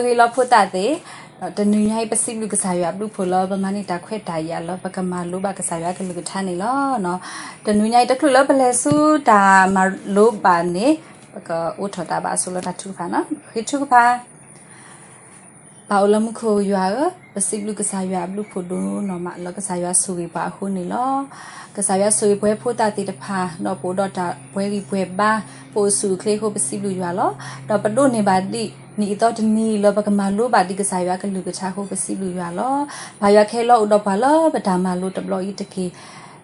ဂ့ၤလီၤဖိသၣ်သ့ၣ်, တနွံညါအံၤ ပစံးဘျုးကစၢ်ယွၤအဘျုးအဖှိၣ်လၢ ပမၤန့ၢ်တၢ်ခွဲးတၢ်ယာ်လၢ ပကမၤလိဘၣ်ကစၢ်ယွၤကလုၢ်ကထါန့ၣ်လီၤ. တနွံညါအံၤတချုးလၢပလဲၤဆူတၢ်မၤလိဘၣ်န့ၣ် ပကအိးထီၣ်တၢ်ဘၣ်အစိၤလၢတၢ်ထုကဖၣ်န့ၣ်, ပဃ့ထုကဖၣ် ပၢ်အိၣ်လၢမူခိၣ်ယွၤဧၢ, ပစံးဘျုးကစၢ်ယွၤအဘျုးအဖှိၣ်ဒိၣ်နီၢ်မးလၢကစၢ်ယွၤဆိၣ်ဂ့ၤပှၤအဃိန့ၣ်လီၤ. ကစၢ်ယွၤဆိၣ်ဂ့ၤပဝဲဖိသၣ်သ့ၣ်တဖၣ် ဒီးပအိၣ်ဒီးတၢ်ပှဲၤဂံၢ်ပှဲၤဘါ, ပအိၣ်ဆူၣ်အိၣ်ချ့အဃိ ပစံးဘျုးယွၤလီၤ. ဒီးပဒိးန့ၢ်ဘၣ်ဒ်နံၣ်အသီတနံၤလၢပကမၤလိဘၣ်ဒံးကစၢ်ယွၤကလုၢ်ကထါအဃိ ပစံးဘျုးယွၤလီၤ. ပၢ်ယွၤခဲလၢာ်အိၣ်ဒီးပှၤလၢပတၢ်မၤလိတဘျီအံၤတက့ၢ်.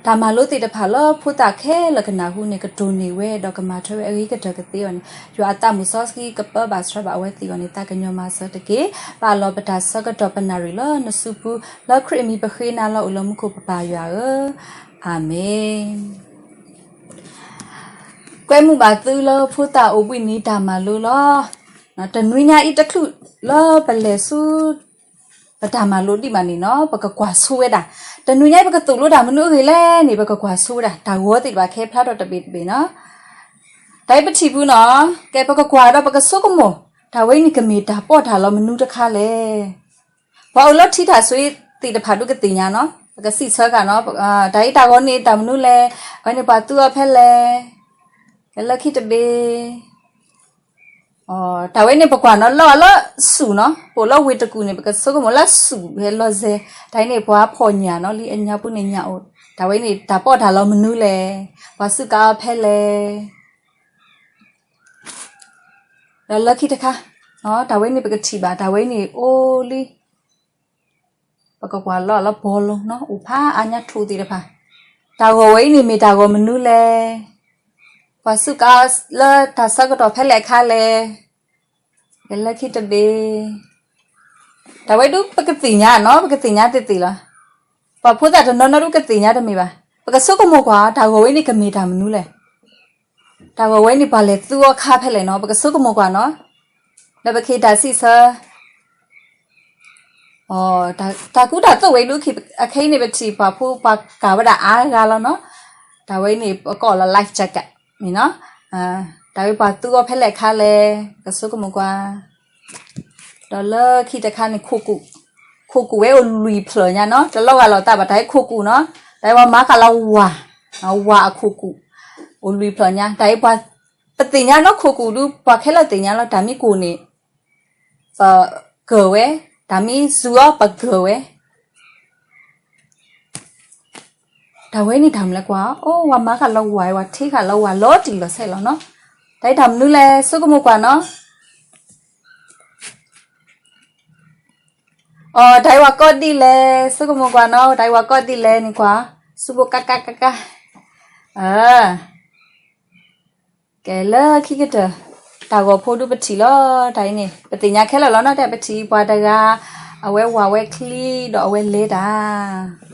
တၢ်မၤလိသ့ၣ်တဖၣ်လၢဖိသၣ်ခဲလၢာ်ကနၢ်ဟူန့ၣ် ကတိၢ်န့ၢ်ဝဲ ဒီးကမၤထွဲဝဲအဂ့ၤကတၢၢ်ကသ့အီၤန့ၣ် ယွၤအသးမုၣ်စီဆှံကပၢဘၣ်ဆှၢဘၣ်အဝဲသ့ၣ်အဂီၢ်န့ၣ် သးကညီၤမၤစၢၤတက့ၢ်. ပာ်လီၤပတၢ်ဆၢကတီၢ်ပနၣ်ရံၣ်လၢနစုပူၤ လၢခရံာ်အမံၤပဃ့နၤလီၤအိၣ်လၢမူခိၣ်ပပၢ်ယွၤဧၢ, အၤမ့ၣ်. ကွဲမုာ်ဘၣ်သုလၢဖိသၣ်အိၣ်ဘှံးနံၤတၢ်မၤလိလီၤ. တနွံညါအံၤတချုးလၢပလဲၤဆူ ပတၢ်မၤလိဒံးဘၣ်န့ၣ်နီၤ ပကကွၢ်ဆိဝဲဒၣ်, တနွံညါအံၤပကသိၣ်လိတၢ်မနုၤအဂ့ၢ်လဲၣ်န့ၣ် ပကကွၢ်ဆိဝဲဒၣ် တၢ်ဂီၤသ့ၣ်တဖၣ်ခဲဖျါထီၣ်တဘ့ၣ်တဘ့ၣ်နီၤ. တၢ်အံၤပထံၣ်ပူၤနီၤ, ကဲပကကွၢ်ဒီးပကဆိကမိၣ်, တၢ်ဝဲအံၤန့ၣ်ကမ့ၢ်တၢ်ပီးတၢ်လီမနုၤတခါလဲၣ်. ပှၤအိၣ်လၢထံထၣ်စွ့သ့ၣ်တဖၣ်ဒုးကသ့ၣ်ညါနီၤ, ပကစံးဆၢကနီၤ, တၢ်အံၤတၢ်ဂီၤန့ၣ်တၢ်မနုၤလဲၣ်, အဝဲန့ၣ်ပှၤသူအီၤဖဲလဲၣ်, ကလၢခံတဘ့ၣ် တၢ်ဝဲန့ၣ်ပကွၢ်နီၤ လၢအလၢဆူၣ်နီၤ, ပအိၣ်လၢဝ့ၢ်တကူၣ်န့ၣ် ပကဆိကမိၣ်လၢဆူၣ်ဖဲလီၤစဲၤ, တၢ်အံၤန့ၣ်ပှၤဖီၣ်ညၣ်နီၤ လံအညါပူၤန့ၣ်ညၣ်အိၣ်, တၢ်ဝဲန့ၣ်တၢ်ပီးတၢ်လီမနုၤလဲၣ်, ပှၤစူးကါအီၤဖဲလဲၣ်, ဒီးလၢခံတခါ, တၢ်ဝဲန့ၣ်ပကထံၣ်ဘၣ် တၢ်ဝဲန့ၣ်အိၣ်လံ ပကကွၢ်လီၤလၢ ဘောလုံး နီၤ, အိၣ်ဖးအါညါထူၣ်သ့ၣ်တဖၣ်, တၢ်ဂီၤဝဲအံၤန့ၣ်မ့ၢ်တၢ်ဂီၤမနုၤလဲၣ်, ပှၤစူးကါအီၤလၢတၢ်ဆၢကတီၢ်ဖဲလဲၣ်အခါလဲၣ်, ကလၢခံတဘ့ၣ်, တၢ်ဝဲဒုးပကသ့ၣ်ညါနီၤ ပကသ့ၣ်ညါသ့ၣ်သ့ၣ်လီၤ, ပှၤဖိသၣ်တနီၤနီၤဒုးကသ့ၣ်ညါတမ့ၢ်ဘၣ်, ပကဆိကမိၣ်ကွၢ် တၢ်ဂီၤဝဲန့ၣ်ကမ့ၢ်တၢ်မနုၤလဲၣ် တၢ်ဂီၤဝဲန့ၣ်ပှၤလဲၤသူအီၤခါဖဲလဲၣ်နီၤ ပကဆိကမိၣ်ကွၢ်နီၤ, ဒီးပကဟ့ၣ်တၢ်စံးဆၢ, တၢ်ကူတၢ်သိးဝဲဒုး အခဲအံၤန့ၣ်ပထံၣ်ပှၤဖိပှၤကၤဝဲဒၣ်အါဂၤလီၤနီၤ, တၢ်ဝဲန့ၣ်ပကိးလၢ life jacket န့ၣ်နီၤ, တၢ်ဝဲပှၤသူအီၤဖဲလဲၣ်ခါလဲၣ်, ပကဆိကမိၣ်ကွၢ် ဒီးလၢခံတခါန့ၣ် ခိၣ်ကူၣ်, ခိၣ်ကူၣ်ဝဲအိၣ်လွံၢ်ဖျၢၣ်ညါနီၤ, တလီၤဂာ်လိာ်သးဘၣ် တၢ်အံၤခိၣ်ကူၣ်နီၤ, တၢ်အံၤပှၤမၤဃာ်လီၤဝၤ, ဝၤအခိၣ်ကူၣ်, အိၣ်လွံၢ်ဖျၢၣ်ညါ, တၢ်အံၤပှၤ, ပသ့ၣ်ညါနီၤ ခိၣ်ကူၣ်ဒုး ပှၤခဲလၢာ်သ့ၣ်ညါလီၤ, တၢ်မံကိၢ်န့ၣ် ပကၢၤဝဲ, တၢ်မံစူၤအီၤပကၢၤဝဲ တၢ်ဝဲန့ၣ်တၢ်မနုၤလဲၣ်ကွၢ်, အိၣ် ဝၤမၤဃာ်လီၤဝၤ, ဝၤထံဃာ်လီၤဝၤ လီၤတံၢ်လီၤဆဲးလီၤနီၤ, တၢ်အံၤတၢ်မနုၤလဲၣ် ဆိကမိၣ်ကွၢ်နီၤ, အိၣ် တၢ်အံၤဝၤကိးဒ်လဲၣ် ဆိကမိၣ်ကွၢ်နီၤ, တၢ်အံၤဝၤကိးဒ်လဲၣ်န့ၣ်ကွၢ်, စူးဘိးကါကါကါကါ, ကဲလၢခံကတၢၢ်, တၢ်ဂီၤဖိဒုးပထံၣ်လီၤ, တၢ်အံၤန့ၣ် ပသ့ၣ်ညါခဲလၢာ်လီၤနီၤ, တၢ်ပထံၣ်ပှၤတဂၤ, အဝဲဝၤဝဲချံဒီးအဝဲလဲၤတၢ်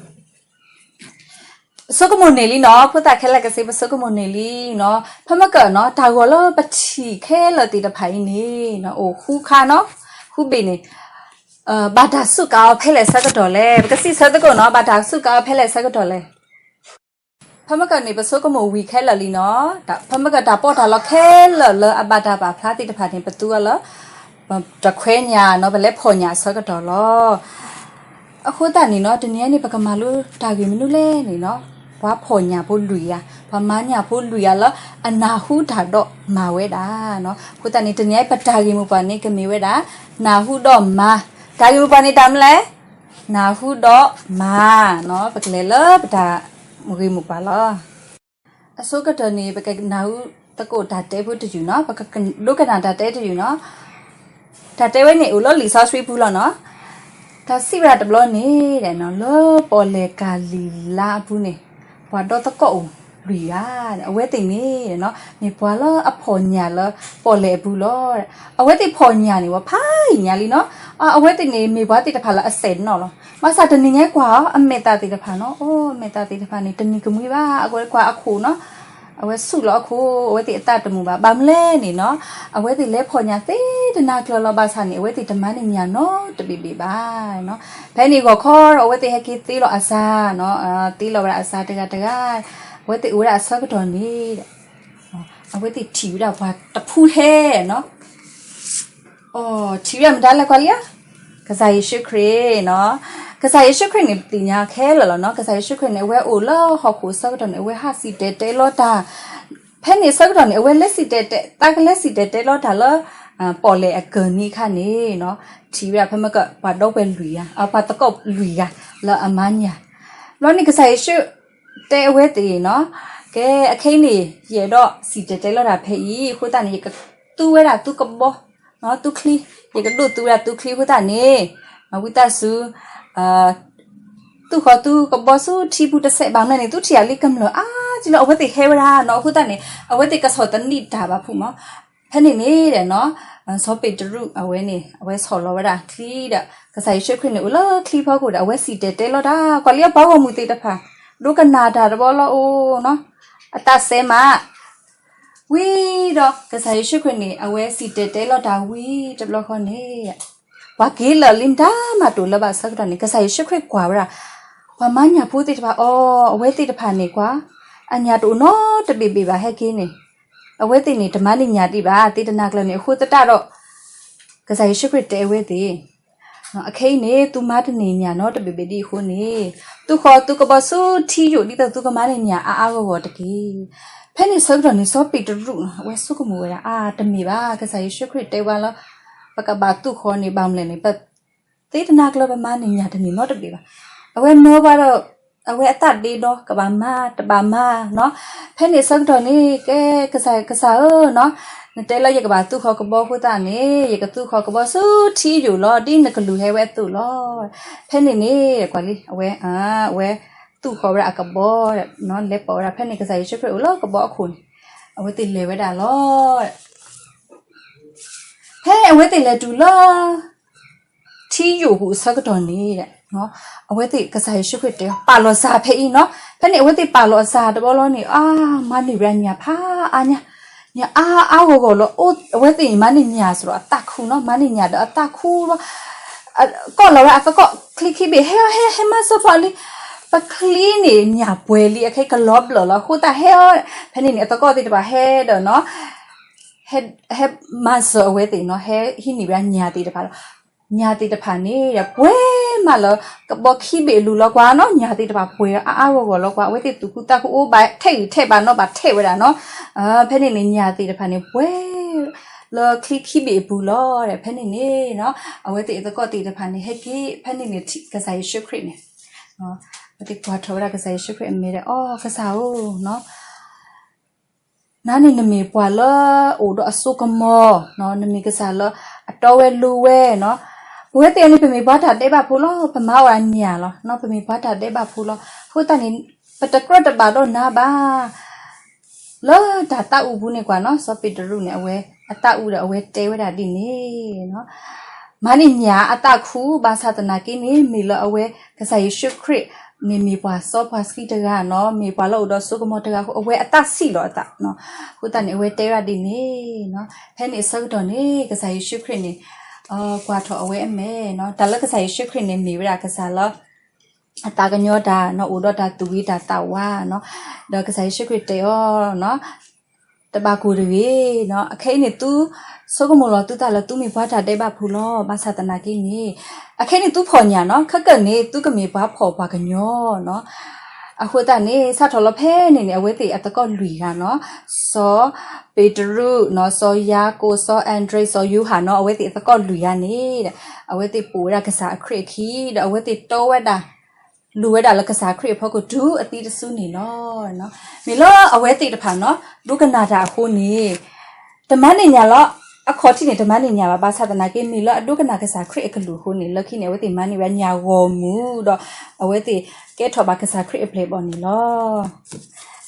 ပဆိကမိၣ်န့ၢ်လံနီၤ, ဖိသၣ်ခဲလၢာ်ကစ့ ပဆိကမိၣ်န့ၢ်လံနီၤ, ဖဲမ့ၢ်ကနီၤ တၢ်ဂီၤလၢပထံၣ်ခဲလၢာ်သ့ၣ်တဖၣ်အံၤန့ၣ် အိၣ်ဃုခါနီၤ, ဃုဘ့ၣ်န့ၣ်, ဘၣ်တၢ်စူးကါအီၤဖဲလဲၣ်ဆၢကတီၢ်လဲၣ်, ပကစံးဆၢသကိးနီၤ, ဘၣ်တၢ်စူးကါအီၤဖဲလဲၣ်ဆၢကတီၢ်လဲၣ် ဖဲမ့ၢ်ကန့ၣ် ပဆိကမိၣ်ဝံၤခဲလၢာ်လံနီၤ, ဖဲမ့ၢ်ကတၢ်ပီးတၢ်လီခဲလၢာ်လၢအဘၣ်တၢ်ပာ်ဖျါသ့ၣ်တဖၣ်န့ၣ် ပသူအီၤလၢ တခွဲညၣ်နီၤ, ပလဲၤဖီၣ်ညၣ်အဆၢကတီၢ်လီၤ. အဃိသတးန့ၣ်နီၤ တနံၤအံၤန့ၣ် ပကမၤလိတၢ်ဂ့ၢ်မနုၤလဲၣ်န့ၣ်နီၤ, ပှၤဖီၣ်ညၣ်ဖိလွံၢ်ဂၤ, ပှၤမၤညၣ်ဖိလွံၢ်ဂၤလၢအနၢ်ဟူတၢ်ဒီးမၤဝဲဒၣ်နီၤ. အဃိသတးန့ၣ် တနံၤအံၤပတၢ်ဂ့ၢ်မိၢ်ပှၢ်န့ၣ် ကမ့ၢ်ဝဲဒၣ် နၢ်ဟူဒီးမၤ, တၢ်ဂ့ၢ်မိၢ်ပှၢ်န့ၣ်တၢ်မနုၤလဲၣ် နၢ်ဟူဒီးမၤနီၤ, ပကလဲၤလၢပတၢ်ဂ့ၢ်မိၢ်ပှၢ်လီၤ. အဆိကတၢၢ်န့ၣ် ပကနၢ်ဟူသကိးတၢ်တဲဖိတယုၢ်နီၤ, ပကဒိကနၣ်တၢ်တဲတယုၢ်နီၤ. တၢ်တဲဝဲန့ၣ်အိၣ်လၢလံာ်စီဆှံပူၤလီၤနီၤ. တၢ်စံးဝဲဒၣ်တဘျီန့ၣ် လၢပီၣ်လဲၣ်ကၤလံၤလါအပူၤန့ၣ် ပှၤဒီသကိးအိၣ်လွံၢ်ဂၤ, အဝဲသ့ၣ်န့ၣ် မ့ၢ်ပှၤလၢအဖီၣ်ညၣ်လၢပီၣ်လဲၣ်အပူၤလီၤ. အဝဲသ့ၣ်ဖီၣ်ညၣ်န့ၣ် ဝဲဖးယံာ်ညါလံနီၤ. အဝဲသ့ၣ်န့ၣ် မ့ၢ်ပှၤသ့ၣ်တဖၣ်လၢအစဲးနီၣ်လီၤ. ဘၣ်ဆၣ်တနံၤညါကွၢ်အီၤ အမဲာ်သၣ်သ့ၣ်တဖၣ်နီၤ, အိၣ် အမဲာ်သၣ်သ့ၣ်တဖၣ်န့ၣ် တနံၤကမှံဘၣ်, အဝဲကွၢ်အခိၣ်နီၤ, အဝဲဆူၣ်လီၤအခိၣ်, အဝဲသ့ၣ်အသးတမုာ်ဘၣ်. ဘၣ်မနုၤလဲၣ်န့ၣ်နီၤ, အဝဲသ့ၣ်လဲၤဖီၣ်ညၣ်သ့တနၤကျၢၤလီၤ. ဘၣ်ဆၣ်န့ၣ် အဝဲသ့ၣ်တမၤန့ၢ်ညၣ်နီတဘ့ၣ်ဘ့ၣ်ဘၣ်နီၤ. ဖဲန့ၣ်ဂီၤခီဒီး အဝဲသ့ၣ်ဟဲက့ၤသ့လီၤအစၤနီၤ, သ့လီၤဝဲဒၣ်အစၤတဂၤတဂၤ, အဝဲသ့ၣ်အိၣ်ဝဲဒၣ်အဆၢကတီၢ်န့ၣ် အဝဲသ့ၣ်ထံၣ်ဝဲဒၣ်ပှၤတဖုဟဲနီၤ. အိ ထံၣ်ဝဲမတၤလဲၣ်ကွၢ်လံဧါ, ကစၢ်ယ့ၣ်ၡူးခရံာ်နီၤ. ကစၢ်ယ့ၣ်ၡူးခရံာ်န့ၣ် ပသ့ၣ်ညါခဲလၢာ်လီၤနီၤ. ကစၢ်ယ့ၣ်ၡူးခရံာ်န့ၣ် အဝဲအိၣ်လၢဟီၣ်ခိၣ်အဆၢကတီၢ်န့ၣ် အဝဲဟးစံၣ်တဲၤတဲလီၤတၢ် ဖဲန့ၣ်အဆၢကတီၢ်န့ၣ် အဝဲလဲၤစံၣ်တဲၤတဲ တၢ်ကလဲၤစံၣ်တဲၤတဲလီၤတၢ်လၢ ပီၣ်လဲၣ်အကၢၢ်နံၤအခါန့ၣ်နီၤ, ထံၣ်ဝဲဒၣ်ဖဲမ့ၢ်ကပှၤဒီပုၢ်ဝဲၢ်လွံၢ်ဂၤ, ပှၤသကိးလွံၢ်ဂၤလၢအမၤညၣ်. ဘျီန့ၣ်ကစၢ်ယ့ၣ်ၡူးတဲအဝဲသ့ၣ်နီၤ, ကဲ အခဲအံၤန့ၣ် ယအဲၣ်ဒိးစံၣ်တဲၤတဲလီၤတၢ်ဖဲအံၤအဃိသတးန့ၣ် ယကသူဝဲဒၣ်သုကဘီ သုချံ, ယကဒိးသူဝဲဒၣ်သုချံအဃိသတးန့ၣ် ဝံသးစူၤ သူၣ်ဃီၤသုကဘီဆူထံပူၤတစဲးဘၣ်မ့ၢ်န့ၣ် သုထံၣ်အလံကမျၢၢ်အါကလီၤ. အဝဲသ့ၣ်ဟဲဝဲဒၣ်နီၤ အဃိသတးန့ၣ် အဝဲသ့ၣ်ကဆီၣ်သနံးတၢ်ဘၣ်ဖုးမး. ဖဲန့ၣ်န့ၣ်ဒီးနီၤ စီၤပ့းတရူးအဝဲန့ၣ် အဝဲဆီၣ်လီၤဝဲဒၣ်ချံဒီး ကစၢ်ယ့ၣ်ၡူးခရံာ်န့ၣ် အိၣ်လၢချံဖီခိၣ်ဒီး အဝဲစံၣ်တဲၤတဲလီၤတၢ် ကွၢ်လံအပှၤဂီၢ်မုၢ်သ့ၣ်တဖၣ် ဒိကနၣ်တၢ်တဘျီလီၤအိၣ်နီၤ, အသးစဲမး ဝံၤဒီး ကစၢ်ယ့ၣ်ၡူးခရံာ်န့ၣ် အဝဲစံၣ်တဲၤတဲလီၤတၢ်ဝံၤတဘျီဃီန့ၣ် ပှၤက့ၤလၢာ်လံမတၤမးတအိၣ်လၢၤဘၣ်အဆၢကတီၢ်န့ၣ် ကစၢ်ယ့ၣ်ၡူးခရံာ်ကွၢ်ဝဲဒၣ် ပှၤမၤညၣ်ဖိသ့ၣ်တဖၣ်အီၤ အဝဲသ့ၣ်တဖၣ်န့ၣ်ကွၢ် အညၣ်တအိၣ်နီတဘ့ၣ်ဘ့ၣ်ဘၣ်ဟဲက့ၤန့ၣ် အဝဲသ့ၣ်န့ၣ် တမၤန့ၢ်ညၣ်ဒံးဘၣ် သ့တနာ်ကျၢၤန့ၣ် အဃိသတးဒီး ကစၢ်ယ့ၣ်ၡူးခရံာ်တဲအဝဲသ့ၣ် အခဲအံၤန့ၣ် သုမၤတန့ၢ်ညၣ်နီတဘ့ၣ်ဘ့ၣ်ဒံးအဃိန့ၣ် သူၣ်ဃီၤသုကဘီဆူထံယိာ်ဒ်သိးသုကမၤန့ၢ်ညၣ်အါအါဂီၢ်ဂီၢ်တက့ၢ်. ဖဲန့ၣ်ဆၢကတီၢ်န့ၣ် စီၤပ့းတရူးနီၤ အဝဲဆိကမိၣ်ဝဲဒၣ် အါ တမ့ၢ်ဘၣ် ကစၢ်ယ့ၣ်ၡူးခရံာ်တဲဝဲလၢ ပကဘၣ်သူၣ်ဃီၤန့ၣ် ဘၣ်မနုၤလဲၣ်န့ၣ် ပသ့တနာ်ကျၢၤ ပမၤန့ၢ်ညၣ်တန့ၢ်နီတဘ့ၣ်ဘၣ်. အဝဲမၢဘၣ်ဒီး အဝဲအသးဒ့ဒီ ကဘၣ်မၤ တဘၣ်မၤနီၤ. ဖဲန့ၣ်ဆၢကတီၢ်န့ၣ် ကဲ ကစၢ် ကစၢ်ဧၢနီၤ, နတဲလၢယကဘၣ်သူၣ်ဃီၤကဘီအဃိသတးန့ၣ် ယကသူၣ်ဃီၤကဘီဆူထံယိာ်လီၤ ဒ်နကလုၢ်ဟဲဝဲအသိးလီၤ. ဖဲန့ၣ်န့ၣ် ကွၢ်လံ အဝဲ အဝဲသူၣ်ဃီၤဝဲဒၣ်အကဘီ လဲၤပိာ်ဝဲဒၣ် ဖဲန့ၣ်ကစၢ်ယ့ၣ်ၡူးခရံာ်အိၣ်လၢကဘီအခိၣ်န့ၣ် အဝဲသ့ၣ်လဲၤဝဲဒၣ်လီၤ. ဖဲအဝဲသ့ၣ်လဲၤတုၤလၢ ထံယိာ်ပူၤအဆၢကတီၢ်န့ၣ် အဝဲသ့ၣ်ကစၢ်ယ့ၣ်ၡူးခရံာ်တဲ ပာ်လီၤစၢ်ဖဲအံၤနီၤ. ဖဲန့ၣ်အဝဲသ့ၣ်ပာ်လီၤအစၢ်တဘျီလီၤန့ၣ် အါ မၤန့ၢ်ဝဲဒၣ်ညၣ်ဖးအါညါ, ညၣ်အါအါဂီၢ်ဂီၢ်လီၤ. အဝဲသ့ၣ်န့ၣ် မၤန့ၢ်ညၣ်စ့ၢ်ဒီးအသးခုနီၤ, မၤန့ၢ်ညၣ်ဒီးအသးခုလီၤ. ကိးလီၤဝဲအသကိးချံခံဘ့ၣ် ဟဲ ဟဲ ဟဲမၤစၢၤပှၤလံ, ပချံန့ၣ်ညၣ်ပှဲၤလံ အခဲကလီၤဘျၢၣ်လီၤ အဃိသတးဟဲအီၤ. ဖဲန့ၣ်န့ၣ် အသကိးသ့ၣ်တဖၣ်ဟဲဒီးနီၤ ဟဲ ဟဲမၤစၢၤအဝဲသ့ၣ်နီၤ, ဟဲဟံးန့ၢ်ဝဲဒၣ်ညၣ်သ့ၣ်တဖၣ်လီၤ. ညၣ်သ့ၣ်တဖၣ်န့ၣ် ပှဲၤမးလၢ ကဘီခံဘ့ၣ်အလိၤလီၤကွၢ်နီၤ, ညၣ်သ့ၣ်တဖၣ်ပှဲၤအါအါဂီၢ်ဂီၢ်လီၤကွၢ်, အဝဲသ့ၣ်သူၣ်ခုသးခုအိၣ်ဘၣ်ထဲးဂံၢ်ထဲးဘါနီၤ, ဘၣ်ထဲးဝဲဒၣ်နီၤ. ဖဲန့ၣ်န့ၣ် ညၣ်သ့ၣ်တဖၣ်န့ၣ် ပှဲၤလၢချံခံဘ့ၣ်အပူၤလီၤ. ဖဲန့ၣ်န့ၣ်နီၤ အဝဲသ့ၣ်အသကိးသ့ၣ်တဖၣ်န့ၣ် ဟဲက့ၤ ဖဲန့ၣ်န့ၣ် ကစၢ်ယ့ၣ်ၡူးခရံာ်န့ၣ် အဝဲသ့ၣ်ကွၢ်ထီၣ်ဝဲဒၣ်ကစၢ်ယ့ၣ်ၡူးခရံာ်အမဲာ်ဒီး အိ ကစၢ်ဧၢနီၤ နၤန့ၣ်နမ့ၢ်ပှၤလၢအအိၣ်ဒီးအစိကမီၤ, နမ့ၢ်ကစၢ်လၢအတီဝဲလိၤဝဲနီၤ. ပဝဲသ့ၣ်န့ၣ် ပမ့ၢ်ပှၤတၢ်ဒဲးဘးဖိလီၤ, ပမၤအီၣ်အညၣ်လီၤ, ပမ့ၢ်ပှၤတၢ်ဒဲးဘးဖိလီၤ. အဃိသတးန့ၣ် ပတကြၢးတဘၣ်ဒီးနၤဘၣ် လၢတၢ်သးအုးပူၤန့ၣ်ကွၢ်နီၤ, စီၤပ့းတရူးန့ၣ် အဝဲအသးအုးဒီးအဝဲတဲဝဲဒၣ်ဒ်န့ၣ် မၤန့ၢ်ညၣ်အသးခု ဘၣ်ဆၣ်သနာ်က့န့ၣ် မ့ၢ်လၢအဝဲကစၢ်ယ့ၣ်ၡူးခရံာ်န့ၣ် မ့ၢ်ပှၤစီပှၤဆှံတဂၤနီၤ, မ့ၢ်ပှၤလၢအိၣ်ဒီးစိကမီၤတဂၤအဃိ အဝဲအသးဆံးလီၤအသး. အဃိသတးန့ၣ် အဝဲတဲဝဲဒၣ်ဒ်န့ၣ်နီၤ. ဖဲန့ၣ်အဆၢကတီၢ်န့ၣ် ကစၢ်ယ့ၣ်ၡူးခရံာ်န့ၣ် ကွၢ်ထီၣ်အဝဲအမဲာ်နီၤ, တၢ်လၢကစၢ်ယ့ၣ်ၡူးခရံာ်န့ၣ် မ့ၢ်ဝဲဒၣ်ကစၢ်လၢ အသးကညီၤတၢ်နီၤ, အိၣ်ဒီးတၢ်သူၣ်ဂ့ၤတၢ်သးဝါနီၤ, ဒီးကစၢ်ယ့ၣ်ၡူးခရံာ်တဲအီၤနီၤ တဘၣ်ကိၢ်တဂ့ၤနီၤ, အခဲအံၤန့ၣ် သုဆိကမိၣ်လီၤသုသးလၢသုမ့ၢ်ပှၤတၢ်ဒဲးဘးဖိလီၤ. ဘၣ်ဆၣ်သနာ်က့န့ၣ် အခဲအံၤန့ၣ် သုဖီၣ်ညၣ်နီၤ, ခဲကနံၣ်န့ၣ် သုကမ့ၢ်ပှၤဖှီၣ်ပှၤကညီနီၤ. အဃိသတးန့ၣ် စးထီၣ်လီၤဖဲန့ၣ်န့ၣ် အဝဲသ့ၣ်အသကိးလွံၢ်ဂၤနီၤ, စီၤပ့းတရူးနီၤ, စီၤယၤကိာ်, စီၤအၤဒြ့း, စီၤယိၤဟၣ်နီၤ, အဝဲသ့ၣ်အသကိးလွံၢ်ဂၤန့ၣ် အဝဲသ့ၣ်ပိာ်ဝဲဒၣ်ကစၢ်အခရံာ်အခံ ဒီးအဝဲသ့ၣ်တီဝဲဒၣ် လူၤဝဲဒၣ်လၢကစၢ်ခရံာ်အဖီခိၣ်တုၤအသံတစုန့ၣ်လီၤ. မ့ၢ်လၢအဝဲသ့ၣ်တဖၣ်နီၤ ဒိကနၣ်တၢ်အဃိန့ၣ် တမၤန့ၢ်ညၣ်လီၤ. အခီၣ်ထံးန့ၣ် တမၤန့ၢ်ညၣ်ဘၣ်. ဘၣ်ဆၣ်သနာ်က့ မ့ၢ်လၢအဒိကနၣ်ကစၢ်ခရံာ်အကလုၢ်အဃိန့ၣ် လၢခံန့ၣ် အဝဲသ့ၣ်မၤန့ၢ်ဝဲညၣ်ဂီၢ်မုၢ်ဒီး အဝဲသ့ၣ်ကဲထီၣ်ဘၣ်ကစၢ်ခရံာ်အပျဲၢ်အဘီၣ်န့ၣ်လီၤ.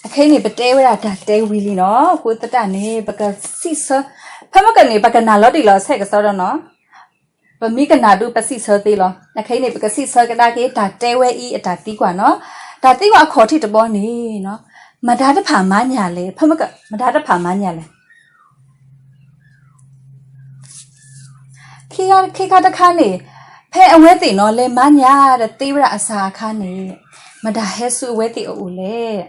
အခဲအံၤန့ၣ် ပတဲဝဲဒၣ်တၢ်တဲဝံၤလံနီၤ. အဃိသတးန့ၣ် ပကစံးဆၢ ဖဲမ့ၢ်ကန့ၣ် ပကနၣ်လီၤတံၢ်လီၤဆဲးကစီဒီနီၤ ပမ့ၢ်ကနၣ်ဒုး ပစံးဆၢသ့လီၤ. အခဲအံၤန့ၣ် ပကစံးဆၢကဒါက့ၤ တၢ်တဲဝဲအံၤအတၢ်သံကွၢ်နီၤ. တၢ်သံကွၢ်အခီၣ်ထံးတဘီန့ၣ် မတၤတဖၣ်မၤညၣ်လဲၣ်, ဖဲမ့ၢ်က မတၤတဖၣ်မၤညၣ်လဲၣ်. ခံခါတခါန့ၣ် ဖဲအဝဲသ့ၣ်နီၤ လဲၤမၤညၣ်ဒီး သ့ဝဲဒၣ်အစၢ်အခါန့ၣ် မတၤဟဲဆူအဝဲသ့ၣ်အအိၣ်လဲၣ်.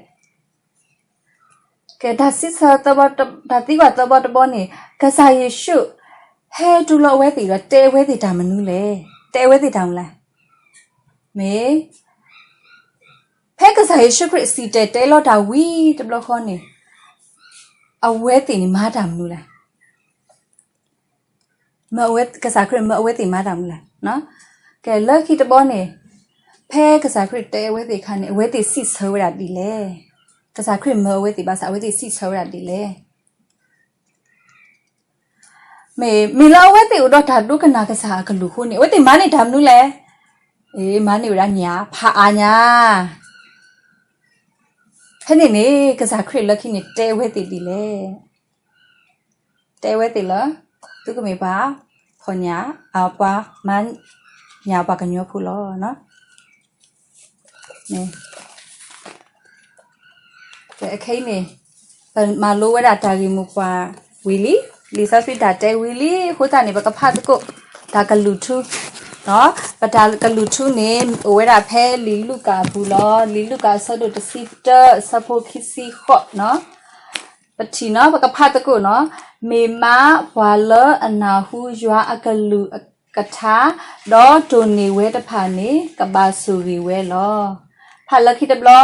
ကဲ တၢ်စံးဆၢ တၢ်သံကွၢ်သၢဘီတဘီန့ၣ် ကစၢ်ယ့ၣ်ၡူး ဟဲတူၢ်လိာ်အဝဲသ့ၣ်ဒီး တဲအဝဲသ့ၣ်တၢ်မနုၤလဲၣ်. တဲအဝဲသ့ၣ်တၢ်မနုၤလဲၣ်. မ့ၢ် ဖဲကစၢ်ယ့ၣ်ၡူးခရံာ်စံၣ်တဲၤတဲလီၤတၢ်ဝံၤတဘျီဃီန့ၣ် အဝဲသ့ၣ်န့ၣ်မၤတၢ်မနုၤလဲၣ်. ကစၢ်ခရံာ်မၢအဝဲသ့ၣ်မၤတၢ်မနုၤလဲၣ်. ကဲ လၢခံတဘျီန့ၣ် ဖဲကစၢ်ခရံာ်တဲအဝဲသ့ၣ်အခါန့ၣ် အဝဲသ့ၣ်စံးဆၢဝဲဒၣ်ဒ်လဲၣ်. ကစၢ်ခရံာ်မၢအဝဲသ့ၣ်ဘၣ်ဆၣ် အဝဲသ့ၣ်စံးဆၢဝဲဒၣ်ဒ်လဲၣ်. မ့ၢ် မ့ၢ်လၢအဝဲသ့ၣ်အိၣ်ဒီးတၢ်ဒိကနၣ်ကစၢ်အကလုၢ်အဃိန့ၣ် အဝဲသ့ၣ်မၤန့ၢ်တၢ်မနုၤလဲၣ်. အ့ မၤန့ၢ်ဝဲဒၣ်ညၣ် ဖးအါညၣ်. ဖဲန့ၣ်န့ၣ် ကစၢ်ခရံာ်လၢခံန့ၣ် တဲဝဲသ့ၣ်ဒ်လဲၣ်. တဲဝဲသ့ၣ်လၢ သုကမ့ၢ်ပှၤဖီၣ်ညၣ် အပှၤမၤညၣ်ပှၤကညီဖိလီၤ. အခဲအံၤန့ၣ် ပမၤလိဝဲဒၣ်တၢ်ဂ့ၢ်မိၢ်ပှၢ်ဝံၤလံ, လံာ်စီဆှံတၢ်တဲဝံၤလံအဃိသတးန့ၣ် ပကဖးသကိး တၢ်ကလုၢ်ထူ, ပတၢ်ကလုၢ်ထူန့ၣ် အိၣ်ဝဲဒၣ်ဖဲလံာ်လူၤကၣ်အပူၤလီၤ. လံာ်လူၤကၣ်အဆၢဒိၣ်တဆံတၢ အဆၢဖိခံဆံဃိးနီၤ. ပထံၣ်နီၤ ပကဖးသကိးနီၤ, မ့ၢ်မးပှၤလၢအနၢ်ဟူယွၤအကလုၢ်ကထါ ဒီးတိၢ်န့ၢ်ဝဲတဖၣ်န့ၣ် ကဘၣ်ဆိၣ်ဂ့ၤဝဲလီၤ. ဖးလၢခံတဘျီ,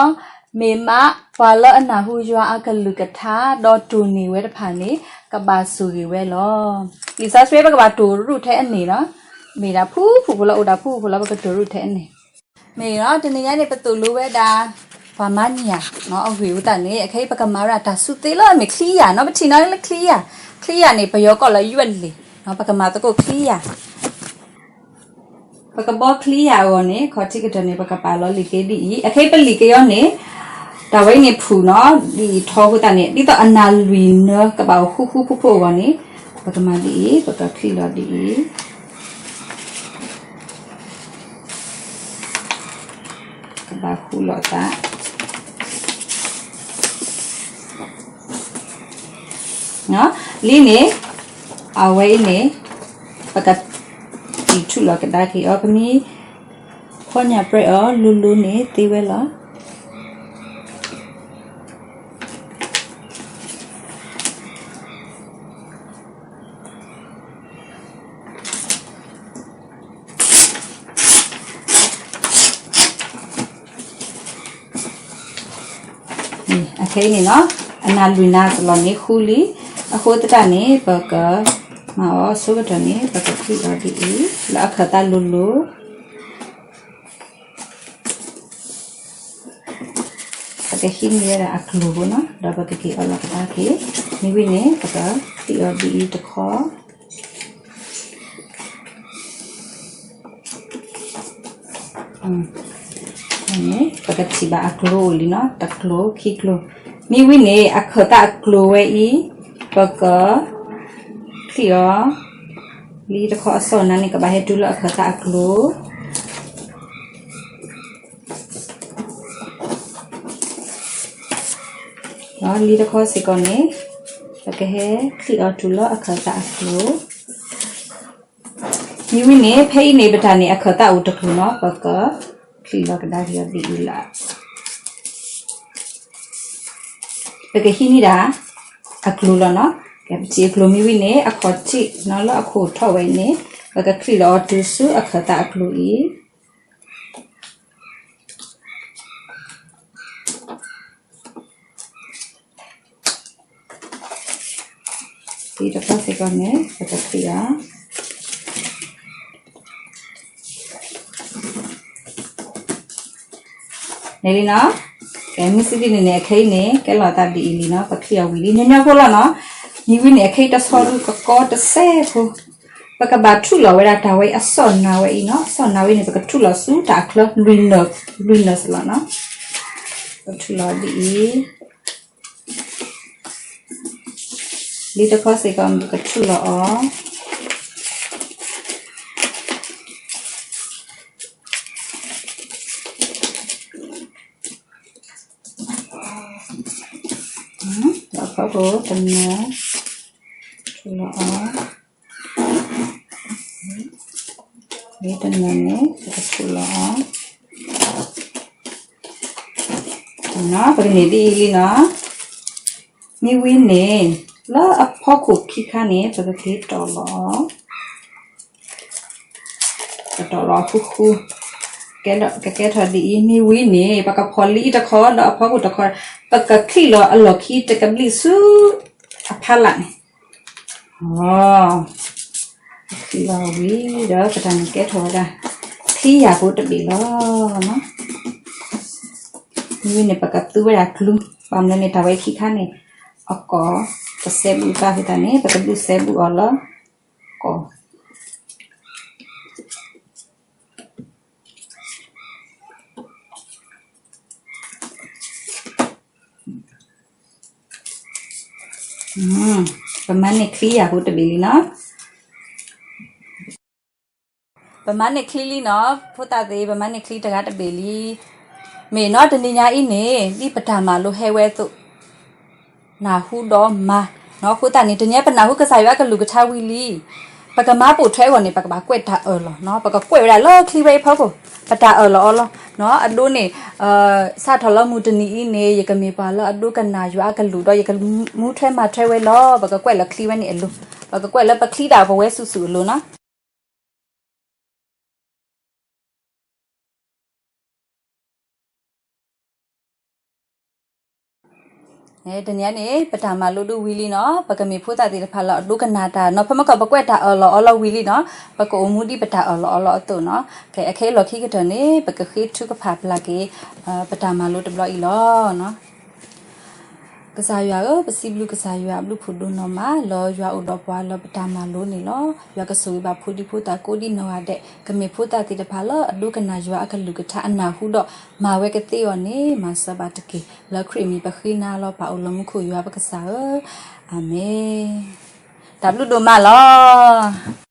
မ့ၢ်မးပှၤလၢအနၢ်ဟူယွၤအကလုၢ်ကထါ ဒီးတိၢ်န့ၢ်ဝဲတဖၣ်န့ၣ် ကဘၣ်ဆိၣ်ဂ့ၤဝဲလီၤ. လံာ်စီဆှံပကဘၣ်တိၢ်ရူၢ်ထဲအန့ၣ်လီၤ. မ့ၢ်ဒၣ်ဖုၣ်ဖုၣ်ဖိလီၤ အိၣ်ဒၣ်ဖုၣ်ဖုၣ်ဖိလီၤ ပကတိၢ်ရူၢ်ထဲအန့ၣ်. မ့ၢ်ဒီး တနံၤညါန့ၣ် ပသိၣ်လိဝဲဒၣ် ပှၤမၤညၣ်နီၤ အဂ့ၢ်အသးန့ၣ် အခဲအံၤ ပကမၤဝဲဒၣ်တၢ်စူၢ်သ့လၢအမ့ၢ်ချံယၢ်နီၤ. ပထံၣ်နီၤလၢချံယၢ်, ချံယၢ်န့ၣ် ပယီၤကိးလၢယွဲၣ်လံာ်နီၤ, ပကမၤသကိးချံယၢ်. ပကဘီချံယၢ်အဂီၢ်န့ၣ် ခီၣ်ထံးကတၢၢ်န့ၣ် ပကပာ်လီၤလံာ်က့ဒ်အံၤ, အခဲအံၤပလံာ်က့အီၤန့ၣ် တၢ်ဝဲအံၤန့ၣ်ဖုၣ်နီၤ, ဒ်အံၤထီအဃိသတးန့ၣ် ဒ်သိးအနၢ်လွံၢ်နၢကဘၣ်အိၣ်ဃူဃူဖိးဖိးအဂီၢ်န့ၣ် ပကမၤဒ်အံၤ, ပကချံၣ်လီၤဒ်အံၤ. ကဘၣ်ဃူလိာ်သး လံန့ၣ်, အဝဲအံၤန့ၣ် ပကတံၢ်ထူၣ်လီၤကဒါက့ၤအီၤ, ပမ့ၢ်ဖီညၣ်ပြဲအီၤလိၤလိၤန့ၣ်သ့ဝဲလီၤ. အခဲအံၤန့ၣ်နီၤ, အနၢ်လွံၢ်နၢ်စလီၤန့ၣ်ဃူလံ, အဃိသတးန့ၣ် ပကမၤအီၤအဆိကတၢၢ်န့ၣ် ပကချံၣ်အီၤဒ်အံၤ လၢအခၢၣ်သးလိၤလိၤ ပကဟံးန့ၢ်ဝဲဒၣ်အကျိၤဖိနီၤ, ဒီးပကက့ၤအီလီၤကဒါက့ၤ, မ့ၢ်ဝံၤန့ၣ် ပကချံၣ်အီၤဒ်အံၤတခီ, ပကထံၣ်ဘၣ်အကျိၤအိၣ်လံနီၤ, တကျိၤခံကျိၤ, မ့ၢ်ဝံၤန့ၣ် အခၢၣ်သးအကျိၤဝဲအံၤ ပကချံၣ်အီၤ, လံတခီအစီၢ်နၤန့ၣ် ကဘၣ်ဟဲတုၤလၢအခၢၣ်သးအကျိၤ လံတခီစ့ၢ်ကီးန့ၣ် ပကဟဲချံၣ်အီၤတုၤလၢအခၢၣ်သးအကျိၤ, မ့ၢ်ဝံၤန့ၣ် ဖဲအံၤန့ၣ် ပတၢ်န့ၣ် အခၢၣ်သးအိၣ်တကျိၤနီၤ, ပကချံၣ်လီၤကဒါက့ၤအီၤဒ်အံၤလီၤ. ပကဟံးန့ၢ်ဒၣ်အကျိၤလီၤနီၤ, ပထံၣ်အကျိၤမ့ၢ်ဝံၤန့ၣ် အခီၣ်ထံးနီၤ လၢအခိၣ်ထီၣ်ဝဲအံၤန့ၣ် ပကချံၣ်လီၤအီၤတုၤဆူအခၢၣ်သးအကျိၤအံၤ ဒ်တခီစ့ၢ်ကီးန့ၣ် ပကချံၣ်အီၤ န့ၣ်လံနီၤ, ကဲ မ့ၢ်စံးဒ်န့ၣ်န့ၣ် အခဲအံၤန့ၣ် ကဲလီၤသးဒ်အံၤလံနီၤ, ပချံၣ်အီၤဝံၤလံ ညီညီဖိလီၤနီၤ, မ့ၢ်ဝံၤန့ၣ် အခဲအံၤတဆီဒုကကီတစဲးဖိ, ပကဘၣ်ထူၣ်လီၤဝဲဒၣ်တၢ်ဝဲအံၤအစီၢ်နၤဝဲအံၤနီၤ, အစီၢ်နၤဝဲန့ၣ် ပကထူၣ်လီၤဆူတၢ်အချၢ လွံၢ်နၢၤ လွံၢ်နၢၤစ့ၢ်လီၤနီၤ, ပထူၣ်လီၤဒ်အံၤ လံတခီစ့ၢ်ကီး ပကထူၣ်လီၤအီၤ, ဒီးဖီခိၣ်တနၢၤ ထူၣ်လီၤအီၤ, လံတနၢၤန့ၣ် ပကထူၣ်လီၤအီၤ ပကန့ၢ်ဒ်အံၤလံနီၤ, မ့ၢ်ဝံၤန့ၣ် လၢအဖီခိၣ်ခံခါန့ၣ် ပကက့ၤတီၢ်လီၤအီၤ တီၢ်လီၤဃူဃူ, ကကဲထီၣ်ဒ်အံၤ မ့ၢ်ဝံၤန့ၣ် ပကဖီၣ်လံတခီဒီးအဖီခိၣ်တခီ, ပကချံၣ်လီၤအလီၢ်ခံတကဘျံးဆူအဖီလာ်န့ၣ်, အီ, ချံၣ်လီၤဝံၤဒီး ပတၢ်န့ၣ်ကဲထီၣ်ဝဲဒၣ် ချံယၢ်ဖိတဘ့ၣ်လီၤ. မ့ၢ်ဝံၤန့ၣ် ပကသူဝဲဒၣ်ကျူ, ဘၣ်မနုၤန့ၣ် တၢ်ဝဲခံခါန့ၣ် အကီၢ် တစဲဘူးဘၣ်ဖဲတၢ်န့ၣ် ပကဒုးစဲဘူးအီၤလၢကီၢ် ပမၤန့ၢ်ချံယၢ်ဖိတဘ့ၣ်လံနီၤ. ပမၤန့ၢ်ချံလံနီၤ, ဖိသၣ်သ့ၣ် ပမၤန့ၢ်ချံတဂၤတဘ့ၣ်လံ. မ့ၢ်နီၤ တနံၤညါအံၤန့ၣ် ဒ်ပတၢ်မၤလိဟဲဝဲအသိး နၢ်ဟူဒီးမၤ, အဃိသတးန့ၣ် တနံၤညါပနၢ်ဟူကစၢ်ယွၤအကလုၢ်ကထါဝံၤလံ. ပကမၤပိာ်ထွဲအဂီၢ်န့ၣ် ပကဘၣ်ကွဲးတၢ်အၢၣ်လီၤ, ပကကွဲးဝဲဒၣ်လၢချံဝဲအံၤဖီခိၣ်, ပတၢ်အၢၣ်လီၤအီလီၤ. အဒိန့ၣ် စးထီၣ်လၢမုၢ်တနံၤအံၤန့ၣ် ယကမ့ၢ်ပှၤလၢအဒိကနၣ်ယွၤအကလုၢ်ဒီး ယကမူထွဲမၤထွဲဝဲလီၤ. ပကကွဲးလၢချံဝဲန့ၣ်အလိၤ, ပကကွဲးလၢပချံဒၣ်ပဝဲစုာ်စုာ်အလိၤနီၤ. တနံၤညါန့ၣ် ပတၢ်မၤလိဒုးဝံၤလံနီၤ, ပကမ့ၢ်ဖိသၣ်သ့ၣ်တဖၣ်လၢအဒိကနၣ်တၢ်နီၤ, ဖဲမ့ၢ်ကီၢ်ပကွဲးတၢ်အၢၣ်လီၤအီလီၤဝံၤလံနီၤ, ပကအိၣ်မူဒ်ပတၢ်အၢၣ်လီၤအီလီၤအသိးနီၤ. ခဲအံၤလီၢ်ခံကတၢၢ်န့ၣ် ပကဃ့ထုကဖၣ်ပျၢ်က့ၤ ပတၢ်မၤလိတဘျီအံၤလီၤ. ကစၢ်ယွၤဧၢ, ပစံးဘျုးကစၢ်ယွၤအဘျုးဖးဒိၣ်နီၢ်မး လၢယွၤအိၣ်ဒီးပှၤလၢပတၢ်မၤလိန့ၣ်လီၤ. ယွၤကဆိၣ်ဂ့ၤဘၣ်ဖိဒံဖိသၣ်ကိးဒံနီၢ်ဂၤဒဲး, ကမ့ၢ်ဖိသၣ်သ့ၣ်တဖၣ်လၢအဒိကနၣ်ယွၤအကလုၢ်ကထါအနၢ်ဟူဒီး မၤဝဲကသ့အဂီၢ်န့ၣ် မၤစၢၤဘၣ်တက့ၢ်. လၢခရံာ်အမံၤပဃ့နၤလီၤ, ပၢ်အိၣ်လၢမူခိၣ်ယွၤပကစၢ်ဧၢ, အၤမ့ၣ်. တၢ်ဘျုးဒိၣ်မးလီၤ.